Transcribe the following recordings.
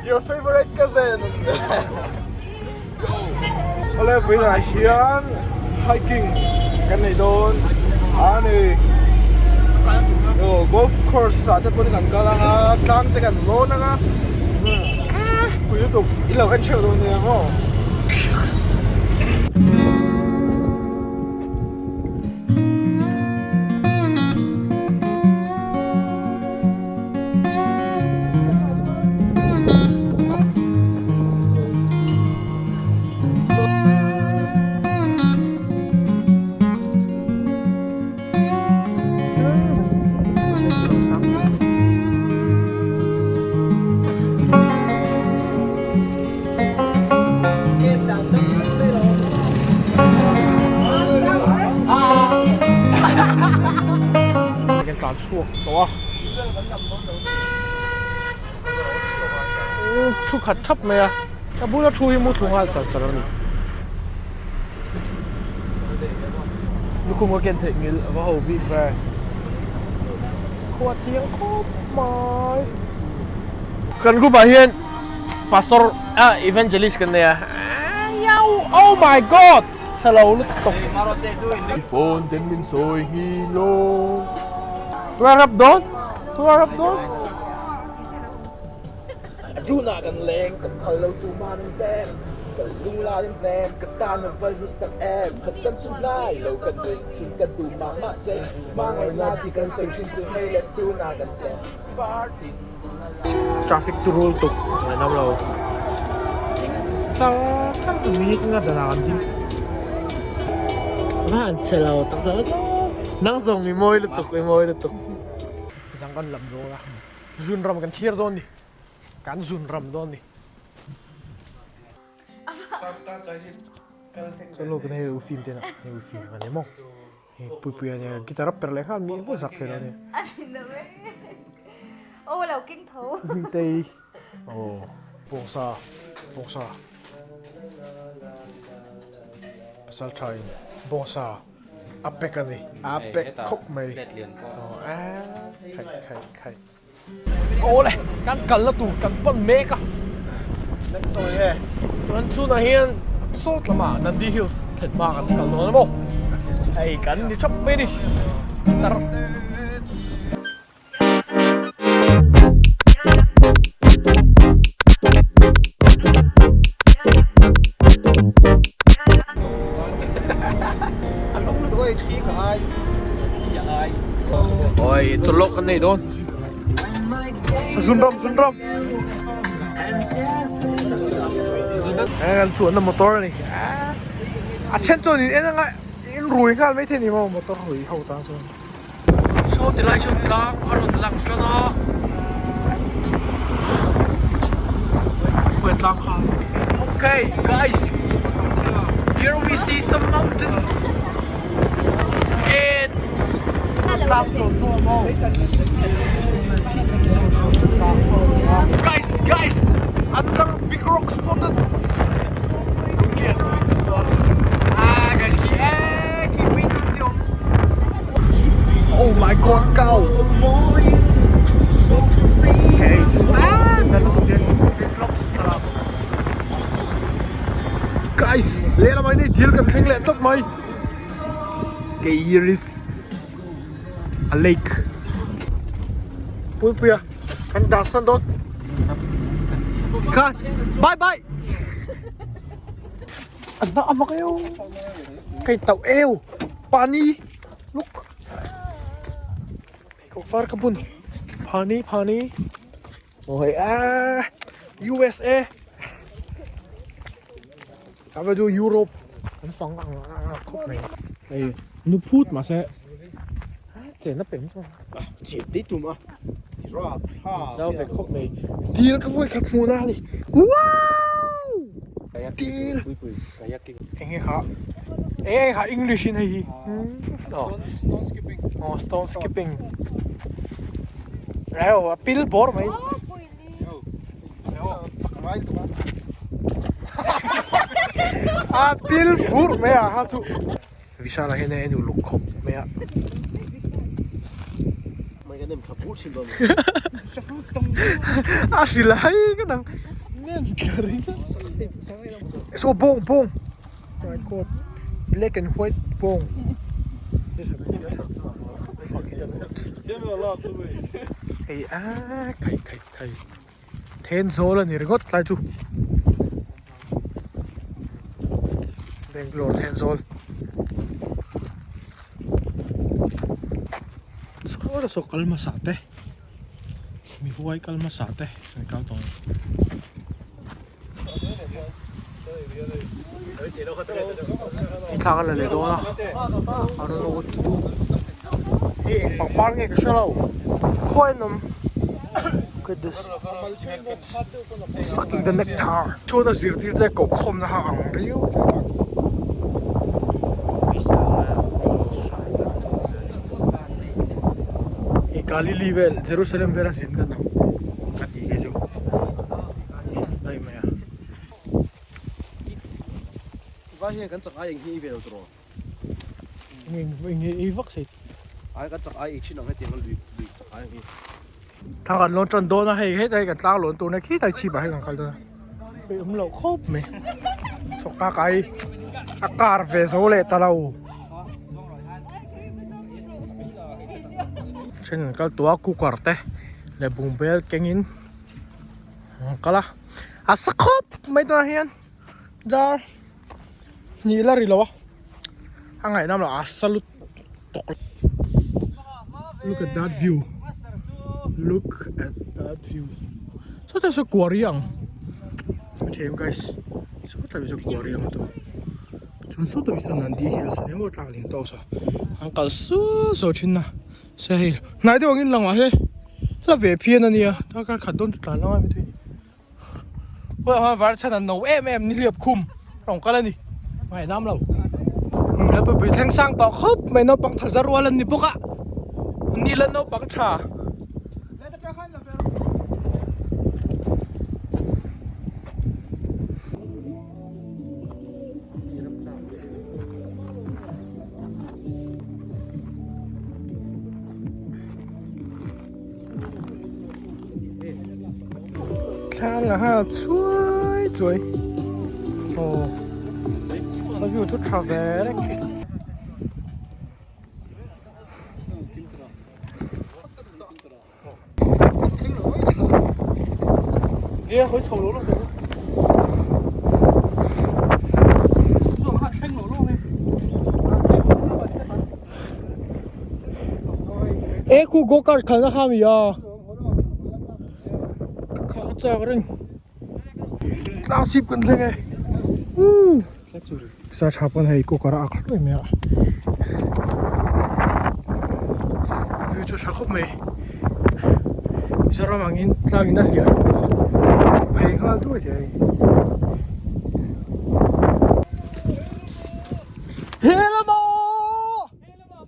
Your favorite cousin. Awle vawiinah hian hiking kan nei dawn a ni. Aw golf course ah te pawhin kan kal ang a, tlang te kan lawn ang a. Pui lutuk i lo en theuh dawn nia maw. Kan tlan chhuak tawh a thu khat thap mai a ka bula thu hi mu thlu nghal char char a ni lukhum ka ken theih ngil a va ho bik ve khua thiang khawp mai kan group ah hian pastor ah evangelist kan nei a oh my god chhe lo lutuk phone ten min sawi hi lo tua rap dawn tua rap dawn Juna kan leng kan phal lo tu man an pem kan lung la in hnem ka tan a va hlut tak em khat kan chu hnai lo kan nuih thin kan duh mah mah che hmangaihna tih kan sawi thin chu hei leh tuna kan dance party Traffic tu rul tuk ngainam lo char char ka minute nga danah kan ding va han che lo taksa chu nang zawng i mawi lutuk i mawi lutuk midang kan lam dawn a zun ram kan thlir dawn ni kan zun ram dawn ni. Chuan lawk in hei u fim te na hei u fim a ni maw. Hei Puipuia nia guitar a per leh nghal mi engpawh zak thei lo a ni. Aw lo keng tho. Hmingtei aw bawngsa bawngsa pasal tha in bawngsa a pack a ni a pack khawp mai aw a khai khai khai. Awle kan kalna tur kan pan mek a chuan chunah hian sawt lamah Nandi Hills thlen hma kan kal dawn a maw hei kan ni thap mai a ni tar Oi, chawlh kan nei dawn. Zunram, zunram. Eh, kan chuanna motor a ni. A then chuan in en anga in rui nghal mai thei ni maw motor rui ho tan chuan. Saw ti lai sawn tlang a rawn lang tan a. Khawi tlang kha. Okay, guys. Here we see some mountains. And Guys, guys, another big rock spotted. Ah, guys, ki eh, ki painting te awm. Oh my god, cow. Hey, chu ah, na lutuk hian big rocks tara. Guys, lehlamah hian hei dil kan thleng leh tlat mai. Okay, here is a lake. Pui puia kan dah san dawn. Khan, bye bye. An dah amak eu. Kai tau eu. Pani. Look. Kau far ka bun. Pani pani. Oi ah USA. Awa chu Europe an fang ang a khawp mai. Hei nu phut mahse chen a pem chuan. Chen te tum a ti rap thlak. Zau ve khawp mai. Dil ka vawi khat hmuh na a ni. Wow! Dil. Eng kha eng kha English in hei hi. Stone skipping. Oh stone skipping. Reo a pil bawr mai. A pil bur mai a kha chu. Vishal ah hian a en uluk khawp mai a. A hrilh hai ka dang. So bawng bawng my god black and white bawng hei a khai khai khai Thenzawl a ni ringawt tlai chu Bangalore Thenzawl saw saw kal hmasa te mi huai kal hmasa te an kal tawh a ni thla ka la leh dawn a I don't know what to do hei eng pangpar nge ka hre lo khawi an awm look at this sucking the nectar chuan a zirtir te koh khawm na ha ang riau hei Galili vel Jerusalem vel a zin kan ang ka tih hi chu daih mai a. Vai hian kan chak ai eng hi ei ve lo tawh Eng eng ei vak sei. Ai kan chak ai ei thin ang hetiang a lui lui chak ai ang hi. Thang kan lawn tan dawn a hei hetlai kan tlang lawn tur na khitlai chhip ah hian kan kal dawn a. Hei awm loh khawp mai. Chawk ka kai a kar ve zo leh ta lo. Then an kal tawh a cooker te leh bungbel kengin an kal a. A sa khawp mai tunah hian dar hnih la ri lo a a ngaihnam lo a sa lut tawk look at that view look at that view sawtah saw kuari ang hmu guys sawtah saw kuari ang tu chuan sawtah mi saw nandi hills ania maw tlang lian tawk saw an kal suau suau thin a se hei hnai deuh angin lang mahse hla ve phian ania darkar khat dawn chu tlan la ngai maithei a ni. Huai var chhan an no em em nihliap khum rawng kal a ni ngaih nam lo pui thleng sang tawh khawp mai naupang tha za rual an ni bawk a ni la naupang tha Thlang a hal chuai chuai aw a view chu tha ve reng E khu go kart khalna kha mi a ka khalh chak reng tlang chhip kan thleng e uh sa tha pawn hei cooker a ak hluai mai a view chu tha khawp mai Mizoram angin tlang in a hliah lo a phei nghal duai thei a ni. He lama!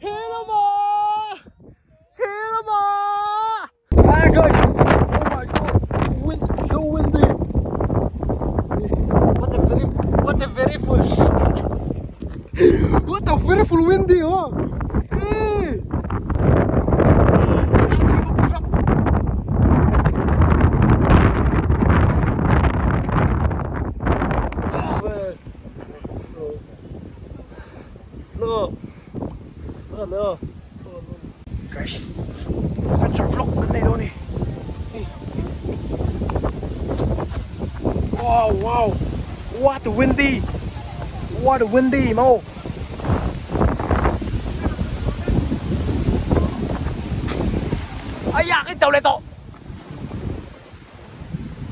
He lama! He lama! Hi guys! Oh my god! Wind so windy! What a very what a very full What a very full windy huh? Hey! Guys, adventure vlog kan nei dawn a ni. Wow, wow. What a windy. What a windy mo. Aya, cái tàu này to.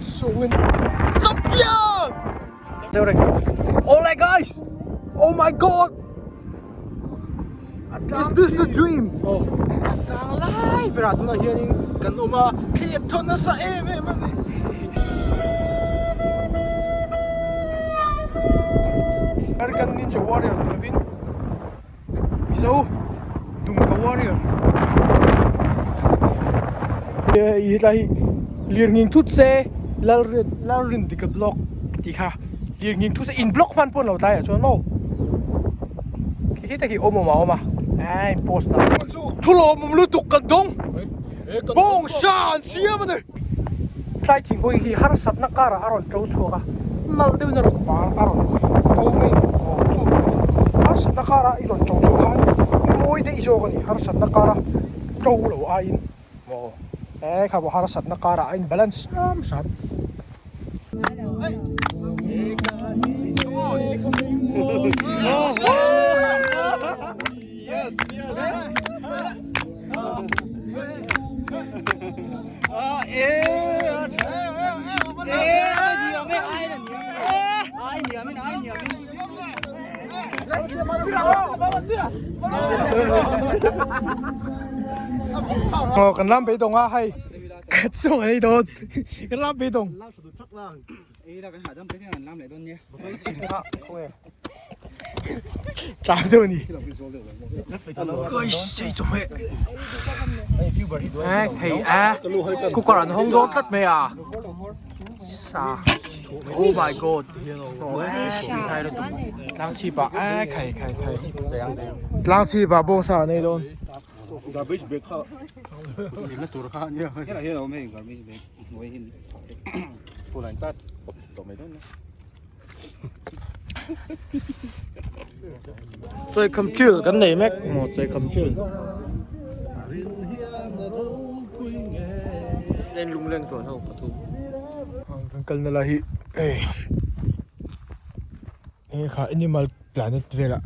So windy. Champion! Alright guys! Oh my god! Is this a dream? Oh. A sang lai berah tunah hianin kan awm a, thli a thawn nasa em em a ni. American Ninja Warrior ni lovin Mizo Dumka Warrior. Hetlai hi lirnghing thut se Lalrin dika block tih kha lirnghing thut se in block hman pawh an lo tlai ah chuan maw khi khi te khi awm awm a awm a a in post na thu lawmawm lutuk kan dawng bawng sa an siam a ni. Tlai thing pawh hi harsatna karah a rawn to chhuak a, nalh deuhin a rawn par a rawn to mai a ni. Aw chuvangin harsatna karah i rawn to chhuah khan i mawi daih zawk a ni, harsatna kara to lo aiin maw e kha pawh harsatna karah a in balance hram hram. Aw kan lam beidawng a hei ka chung a ni dawn kan lam beidawng Tlang deuh a ni. Thei a cooker an hawng dawn tlat mai a sa oh my god tlang chhip ah a khai khai khai tlang chhip ah bawngsa an ei dawn garbage bag kha tur kha ania helai awm hei garbage bag hnuai hi pulain tat tawh mai dawn Chawi kham thil kan nei mek maw chawi kham thil len lung leng chuan ho pathum kan kal na lai hi hei hei kha animal planet velah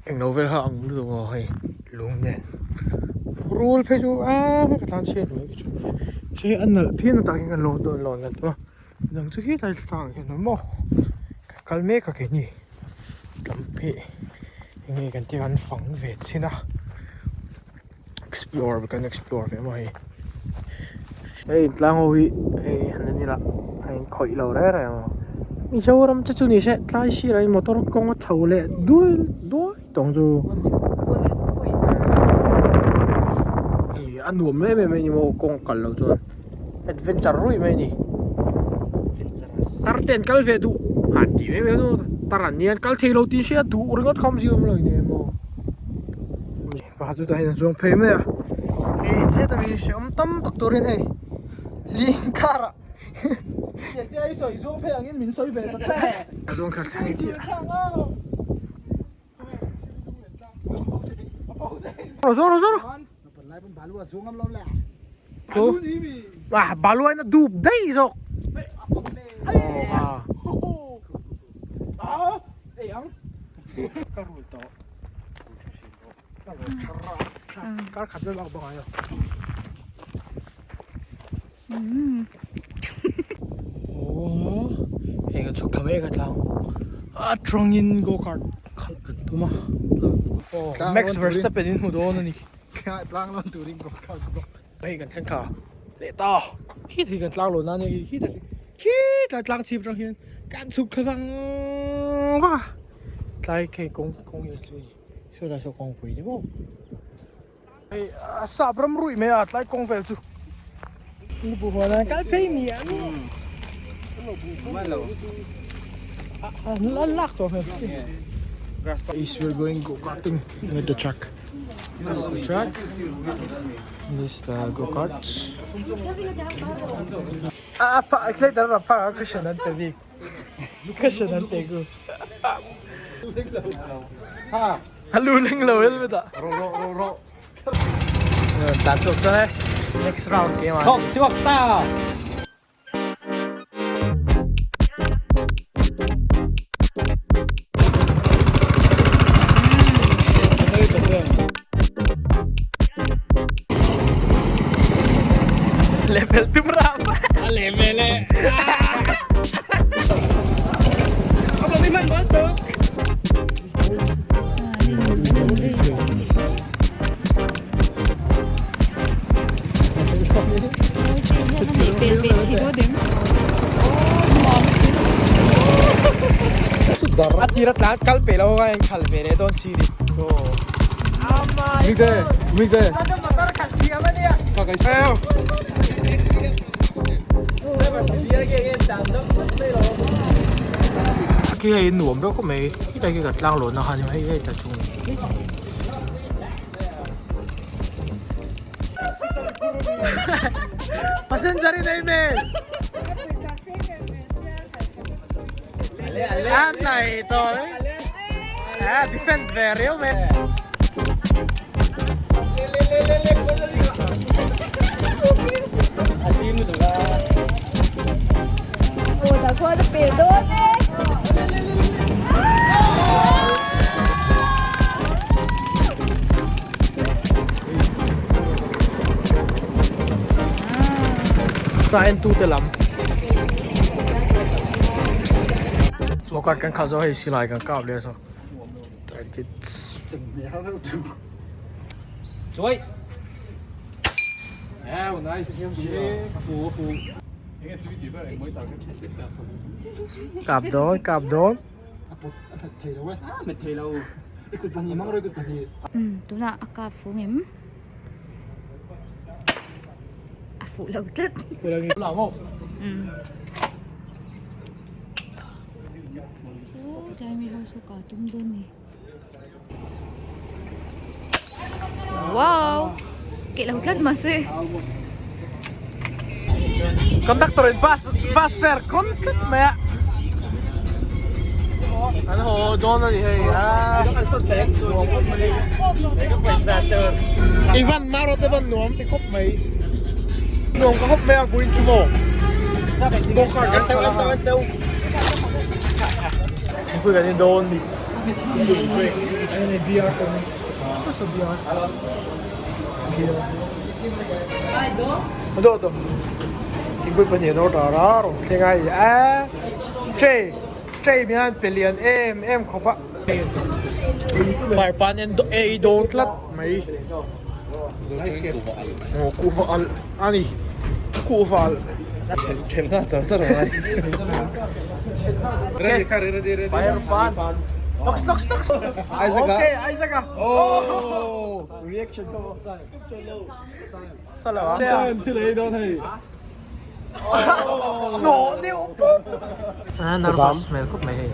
englo vel kha ang lutuk maw hei lung nen rul phei chu aaa ka tan chhiat mai chu hei a nalh phian a tah hian kan lawn dawn lawn kan tum a. Dang chu khi tlai tlang hian awm maw ka kal mek a keini tam hi enge kan tih kan fang ve chin a explore kan explore ve maw hei hei tlang ho hi hei han en ila a in khawih lo reng reng a Mizoram te chu ni se tlai sirah hian motor kawng a chho leh duai duai tawng chu hei a nuam em em a ni maw kawng kal loh chuan. Adventure ruih mai a ni. Tar te an kal ve duh han tih mai mai chu tar an nia an kal thei lo tih hria duh ringawt kha awmzia awm lo in em aw. Pakhat chu tah hian an chuang phei mai a. Hei heta mi hreawm tam tak turin hei ling karah a zuang thla thleng chiah. Zoro zoro. Ah balu aina dup daih zawk. Ka rul tawh. Kar khat vel bak bang ayo. Oh, hei kan chhuk thla mek a tlang atangin go kart khalh kan tum a Max Verstappen in hmu dawn a ni tlang lawn turin go kart bawk hei kan thleng thla leh ta khi thei kan tlang lawn nan hei khi khi tlai tlang chhip atang hian kan chhuk thla vang vang a tlai khi kawng kawng hi a hlui saw lai saw kawngpui ni maw. Hei a sap ram ruih mai a tlai kawng vel chu ni bu huan a kal phei mi an an lak tawh hmel Is we're going go karting with the truck. This is the truck. This is the go kart. A pa later a pa cushion an pe bik. Cushion an pe ku. A lu leng lo helmet ah. Ro ro ro ro. Tlan chhuak tan e. Next round ke ma. Thok chhuak ta. Level tum ram. A level e. A tira tlan kal pe lo a in khal ve leh dawn si ni. So Mite mite Ka kai sao. Khi hei nuam deuh khawp mai khilai khi kan tlang lawn na kha ni hei hei ta chung Passenger i nei hmel. A nei tawh mai. A defend ve riau mai. Ta en tu te lam go kart kan khalh zawh hei silai kan kap leh a saw targets Chuai. Oh, nice. Fu fu. Kap dawn kap dawn. Met thei lo. I kut pahnih mang rawh i kut pahnih. Umm tunah a kap fu ngem? A fuh lo tlat. Umm. Saw tlai mi ho saw ka tum dawn ni. Wow! Keh lo tlat mahse. Conductor in bus bus fare kawn tlat mai a. An haw dawn a ni hei a. Ivan Maro te van nuam ti khawp mai. Nuam ka khawp mai a buin chu maw. Go kart kan khalh a. Thingpui kan in dawn ni. Hei beer pawh ni. Saw saw beer. Beer. Do do. Thingpui pahnih an order a rawn thleng a hei a tray tray mi hian pe lian em em khawp a. Fire pan en ei dawn tlat mai. Aw kuhva alh a ni kuhva alh. Then nghal char char ang a. Ready kha ready ready. Fire pan. Knox knox knox. Isaac a. Okay Isaac a. Oh. Reaction ka mo. Sala a. Thil ei dawn hei. No neu pup. A nervous hmel khawp mai hei.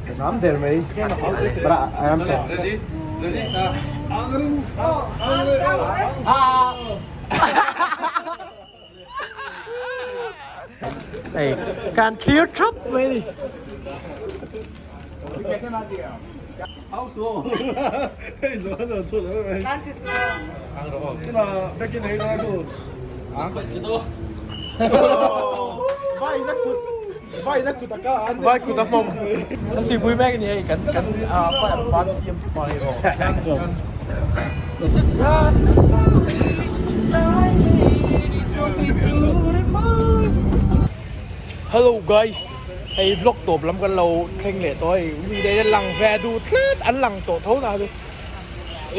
Ka zam der mai. Bra aram se. Ready ready Hei kan clear thap mai ni. Vai kut a hmawm. Selfie pui mek a ni hei kan kan fire ban siam tu pa hi aw. Hello guys hei vlog tawp lam kan lo thleng leh tawh hei mi te hian lang ve duh tlat an lang tawh tho na chu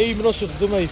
ei min rawn sut tum hei.